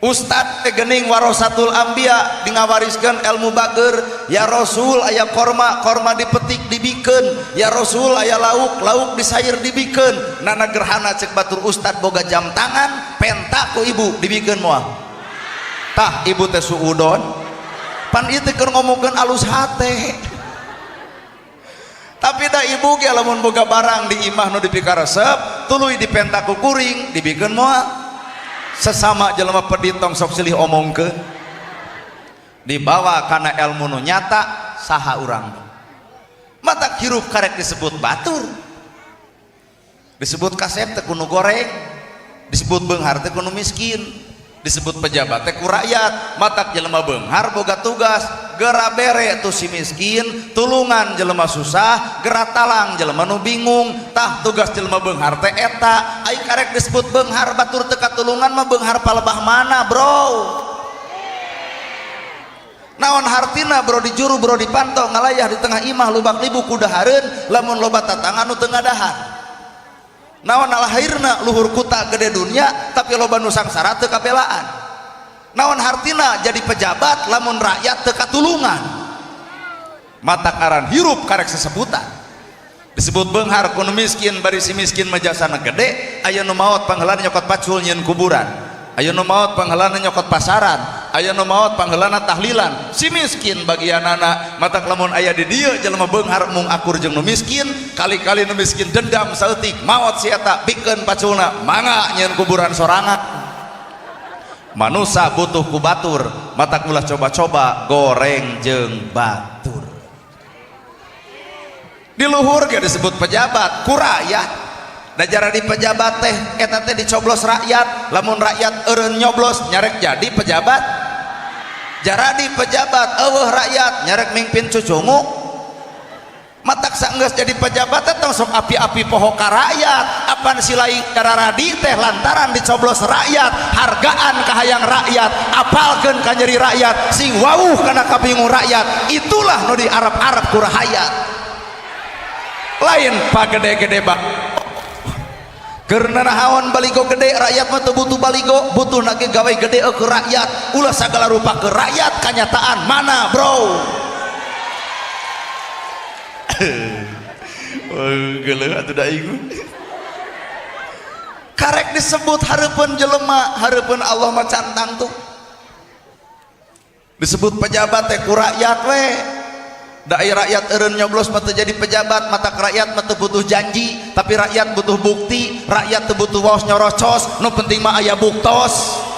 Ustad teh geuning warasatul anbiya, dingawariskeun ilmu bager. Ya Rasul, aya korma, korma dipetik dibikeun. Ya Rasul, aya lauk, lauk disair dibikeun. Nana gerhana cek batur ustad boga jam tangan, penta ku ibu dibikeun moal? Tah, ibu teh suudon. Pan ieu teh keur ngomongkeun alus hate. Tapi da ibu ge lamun boga barang di imah nu dipikaresep, tuluy dipenta ku kuring, dibikeun moal? Sesama jelema pedit tong sok silih omongkeun. Dibawa kana ilmu nu nyata, saha urang matak hirup karek disebut batur, disebut kasep teh ku nu goreng, disebut beunghar teh ku nu miskin, disebut pejabat teh ku rakyat. Matak jelema beunghar boga tugas gera bere tu si miskin, tulungan jelema susah, gera talang jelema nu bingung. Tah, tugas jelema beunghar teh eta. Ai karek disebut beunghar batur teu katulungan mah, beunghar palebah mana, bro? Naon hartina, bro, di juru, bro, dipantau ngalayah di tengah imah lubak libu kudahareun lamun loba tatangga nu teu ngadahar? Naon alahirna luhur kuta gede dunia tapi loba nu sangsara teu kabelaan? Naon hartina jadi pejabat lamun rakyat teu katulungan? Matak ngaran hirup karek sesebutan disebut beunghar ku nu miskin, bari si miskin mah jasana gede. Aya nu maot pangheulana nyokot pacul nyieun kuburan, aya nu maot pangheulana nyokot pasaran, aya nu maot pangheulana tahlilan, si miskin bagianana. Matak lamun aya di dieu jelema beunghar mung akur jeung nu miskin, kali-kali nu miskin dendam saeutik, maot si eta, bikeun paculna, mangga nyieun kuburan sorangan. Manusa butuh ku batur, matak ulah coba-coba goreng jeung batur. Di luhur ge disebut pejabat ku rakyat. Da jaradi pejabat teh eta teh dicoblos rakyat. Lamun rakyat eureun nyoblos, nyarek jadi pejabat? Jaradi pejabat eueuh rakyat, nyarek mimpin cucungu? Matak sanggeus jadi pejabat teh tong sok api-api poho ka rakyat. Apan si lain kararadi teh lantaran dicoblos rakyat, hargaan kahayang rakyat, apalkeun ka nyeri rakyat, sing wawuh kana kabingung rakyat. Itulah nu di Arab-Arab ku rahayat, lain pagede-gede bak. Karena nahaon baligo gede? Rakyat mah teu butuh baligo, butuh nage gawe gede ke rakyat. Ulah segala rupa ke rakyat. Kenyataan mana, bro? Oh, geuleuh atuh da ieu. Karek disebut hareupeun jelema, hareupeun Allah mah cantang tuh. Disebut pejabat teh ku rakyat we. Da rakyat eureun nyoblos mah teu jadi pejabat. Matak rakyat mah teu butuh janji, tapi rakyat butuh bukti. Rakyat teu butuh waos nyorocos, nu penting mah aya buktos.